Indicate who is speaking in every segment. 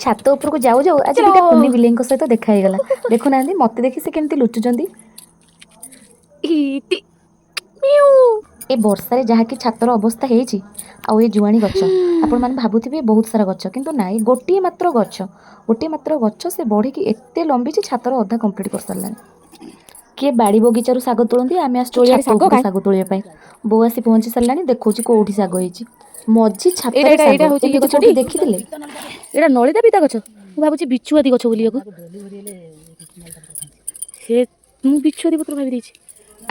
Speaker 1: ଛାତ ଉପରକୁ ଯାଉ ଯାଉ ଆଜି
Speaker 2: ଚଲୋ
Speaker 1: ଦୁଇଟା କୁନି ବିଲେଇଙ୍କ ସହିତ ଦେଖା ହେଇଗଲା। ଦେଖୁନାହାନ୍ତି, ମୋତେ ଦେଖି ସେ କେମିତି ଲୁଚୁଛନ୍ତି।
Speaker 2: ଇତି ମିଉ।
Speaker 1: ଏ ବର୍ଷାରେ ଯାହାକି ଛାତର ଅବସ୍ଥା ହେଇଛି, ଆଉ ଏ ଜୁଆଣି ଗଛ। ଆପଣମାନେ ଭାବୁଥିବେ ବହୁତ ସାରା ଗଛ, କିନ୍ତୁ ନାଇଁ, ଗୋଟିଏ ମାତ୍ର ଗଛ। ଗୋଟିଏ ମାତ୍ର ଗଛ, ସେ ବଢ଼ିକି ଏତେ ଲମ୍ବିଛି, ଛାତର ଅଧା କମ୍ପ୍ଲିଟ୍ କରିସାରିଲାଣି। କିଏ ବାଡ଼ି ବଗିଚାରୁ ଶାଗ ତୋଳନ୍ତି, ଆମେ ଆସିଛୁ
Speaker 2: ତୋଳିଆଡେ
Speaker 1: ଛାତ
Speaker 2: ଶାଗ
Speaker 1: ଉପରୁ
Speaker 2: କାଇଁ?
Speaker 1: ଶାଗ ତୋଳିବା ପାଇଁ। ବୋଉ ଆସି ପହଞ୍ଚି ସାରିଲାଣି, ଦେଖଉଛି କୋଉଠି ଶାଗ ହେଇଛି। ମଝି
Speaker 2: ଏଇଟା
Speaker 1: ଛାତରେ
Speaker 2: ଏଇଟା
Speaker 1: ଶାଗ
Speaker 2: ଏଇଟା ହଉଛି ଇଏ
Speaker 1: ଏମିତି
Speaker 2: ଗଛଟି।
Speaker 1: କୋଉଠି ଦେଖିଥିଲେ?
Speaker 2: ଏଇଟା ନଳିତା ପିତା ଗଛ। ମୁଁ ଭାବୁଛି ବିଛୁଆତି ଗଛ ବୋଲିବାକୁ ସେ, ମୁଁ ବିଛୁଆତି ପତ୍ର ଭାବି ଦେଇଛି।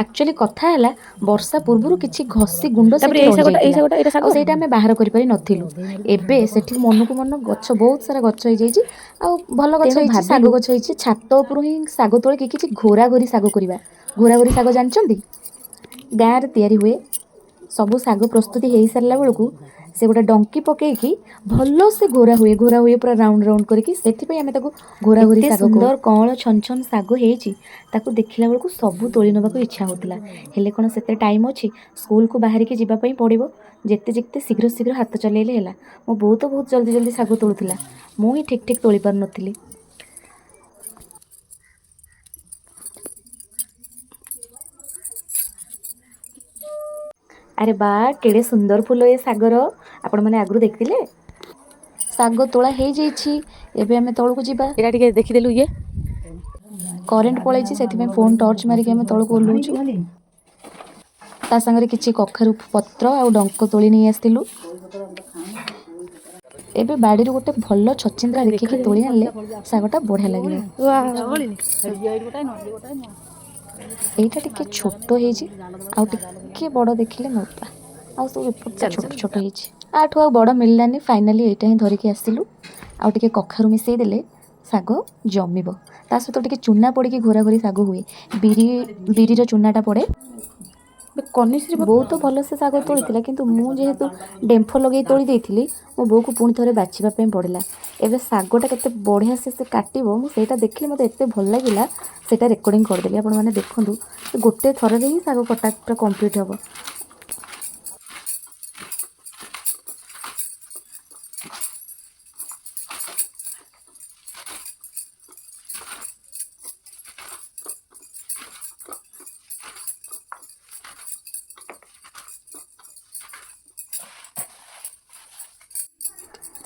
Speaker 1: ଆକ୍ଚୁଆଲି କଥା ହେଲା, ବର୍ଷା ପୂର୍ବରୁ କିଛି ଘଷି ଗୁଣ୍ଡ
Speaker 2: ତାପରେ
Speaker 1: ସେଠି
Speaker 2: ଏଇ ଶାଗଟା, ଏଇ
Speaker 1: ରହିଯାଇଥିଲା
Speaker 2: ଶାଗଟା, ଏଇଟା ଶାଗ।
Speaker 1: ଆଉ ସେଇଟା ଆମେ ବାହାର କରିପାରି ନଥିଲୁ। ଏବେ ସେଠି ମନକୁ ମନ ଗଛ, ବହୁତ ସାରା ଗଛ ହେଇଯାଇଛି ଆଉ ଭଲ ଗଛ
Speaker 2: ତେଣୁ
Speaker 1: ହେଇଛି, ଶାଗ
Speaker 2: ଭାବିଲୁ
Speaker 1: ଗଛ ହେଇଛି। ଛାତ ଉପରୁ ହିଁ ଶାଗ ତୋଳିକି କିଛି ଘୋରାଘୋରି ଶାଗ କରିବା। ଘୋରାଘୋରି ଶାଗ ଜାଣିଛନ୍ତି? ଗାଁରେ ତିଆରି ହୁଏ। ସବୁ ଶାଗ ପ୍ରସ୍ତୁତି ହେଇସାରିଲା ବେଳକୁ ସେ ଗୋଟେ ଡଙ୍କି ପକେଇକି ଭଲସେ ଘୋରା ହୁଏ, ଘୋରା ହୁଏ ପୁରା ରାଉଣ୍ଡ ରାଉଣ୍ଡ କରିକି। ସେଥିପାଇଁ ଆମେ ତାକୁ ଘୋରାଘୋରି
Speaker 2: ଏତେ
Speaker 1: ଶାଗ କହୁ।
Speaker 2: ସୁନ୍ଦର
Speaker 1: କଅଁଳ ଛନ ଛନ ଶାଗ ହେଇଛି, ତାକୁ ଦେଖିଲା ବେଳକୁ ସବୁ ତୋଳି ନେବାକୁ ଇଚ୍ଛା ହେଉଥିଲା। ହେଲେ କ'ଣ ସେତେ ଟାଇମ୍ ଅଛି? ସ୍କୁଲକୁ ବାହାରିକି ଯିବା ପାଇଁ ପଡ଼ିବ। ଯେତେ ଯେତେ ଶୀଘ୍ର ଶୀଘ୍ର ହାତ ଚଲେଇଲେ ହେଲା। ମୋ ବୋଉ ତ ବହୁତ ଜଲ୍ଦି ଜଲ୍ଦି ଶାଗ ତୋଳୁଥିଲା, ମୁଁ ହିଁ ଠିକ୍ ଠିକ୍ ତୋଳି ପାରୁନଥିଲି। ଆରେ ବା, କେଡ଼େ ସୁନ୍ଦର ଫୁଲ ଏ ଶାଗର! ଆପଣମାନେ ଆଗରୁ ଦେଖିଥିଲେ? ଶାଗ ତୋଳା ହେଇଯାଇଛି, ଏବେ ଆମେ ତଳକୁ ଯିବା।
Speaker 2: ଏଇଟା ଟିକେ ଦେଖିଦେଲୁ ଇଏ।
Speaker 1: କରେଣ୍ଟ ପଳେଇଛି, ସେଥିପାଇଁ ଫୋନ୍ ଟର୍ଚ୍ଚ ମାରିକି ଆମେ ତଳକୁ ଓହ୍ଲଉଛୁ। ତା ସାଙ୍ଗରେ କିଛି କଖାରୁ ପତ୍ର ଆଉ ଡଙ୍କ ତୋଳି ନେଇ ଆସିଥିଲୁ। ଏବେ ବାଡ଼ିରୁ ଗୋଟେ ଭଲ ଛଚିନ୍ଦ୍ରା
Speaker 2: କାଇଁ
Speaker 1: ଦେଖିକି
Speaker 2: ଦେଖାଯାଉନି।
Speaker 1: ତୋଳି ଆଣିଲେ ଶାଗଟା ବଢ଼ିଆ ଲାଗିବ। ଏଇଟା ଟିକେ ଛୋଟ ହେଇଛି, ଆଉ ଟିକେ ବଡ଼ ଦେଖିଲେ ନେବା। ଆଉ ସବୁ ଏପଟଟା
Speaker 2: ଚାଲ
Speaker 1: ଛୋଟ
Speaker 2: ଚାଲ।
Speaker 1: ଛୋଟ ହେଇଛି। ଆଠୁ ଆଉ ବଡ଼ ମିଳିଲାନି, ଫାଇନାଲି ଏଇଟା ହିଁ ଧରିକି ଆସିଲୁ। ଆଉ ଟିକେ କଖାରୁ ମିଶାଇ ଦେଲେ ଶାଗ ଜମିବ। ତା ସହିତ ଟିକେ ଚୁନା ପଡ଼ିକି ଘୋରାଘୋରି ଶାଗ ହୁଏ। ବିରିର ଚୁନାଟା ପଡ଼େ।
Speaker 2: କନିଶ୍ରୀ।
Speaker 1: ବୋଉ ତ ଭଲସେ ଶାଗ ତୋଳିଥିଲା, କିନ୍ତୁ ମୁଁ ଯେହେତୁ ଡେମ୍ଫ ଲଗେଇ ତୋଳି ଦେଇଥିଲି, ମୋ ବୋଉକୁ ପୁଣି ଥରେ ବାଛିବା ପାଇଁ ପଡ଼ିଲା। ଏବେ ଶାଗଟା କେତେ ବଢ଼ିଆ ସେ କାଟିବ, ମୁଁ ସେଇଟା ଦେଖିଲି, ମୋତେ ଏତେ ଭଲ ଲାଗିଲା, ସେଇଟା ରେକର୍ଡ଼ିଂ କରିଦେଲି। ଆପଣମାନେ ଦେଖନ୍ତୁ, ଗୋଟେ ଥରରେ ହିଁ ଶାଗ କଟା ପୁରା କମ୍ପ୍ଲିଟ୍ ହେବ।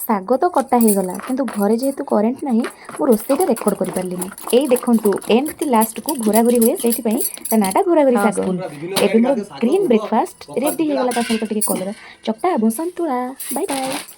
Speaker 1: ଶାଗ ତ କଟା ହେଇଗଲା, କିନ୍ତୁ ଘରେ ଯେହେତୁ କରେଣ୍ଟ ନାହିଁ, ମୁଁ ରୋଷେଇଟା ରେକର୍ଡ଼ କରିପାରିଲିନି। ଏଇ ଦେଖନ୍ତୁ, ଏମିତି ଲାଷ୍ଟକୁ ଘୋରାଘୋରି ହୁଏ, ସେଇଥିପାଇଁ ତା ନାଁଟା ଘୋରାଘୋରି
Speaker 2: ହଁ,
Speaker 1: ଶାଗ।
Speaker 2: ସ୍କୁଲ।
Speaker 1: ଏବେ ମୋର ଗ୍ରୀନ୍ ବ୍ରେକଫାଷ୍ଟ ରେଡ଼ି ହେଇଗଲା। ତା ସହିତ ଟିକେ କଲରା ଚକଟା ଏବଂ ସନ୍ତୁଳା। Bye bye.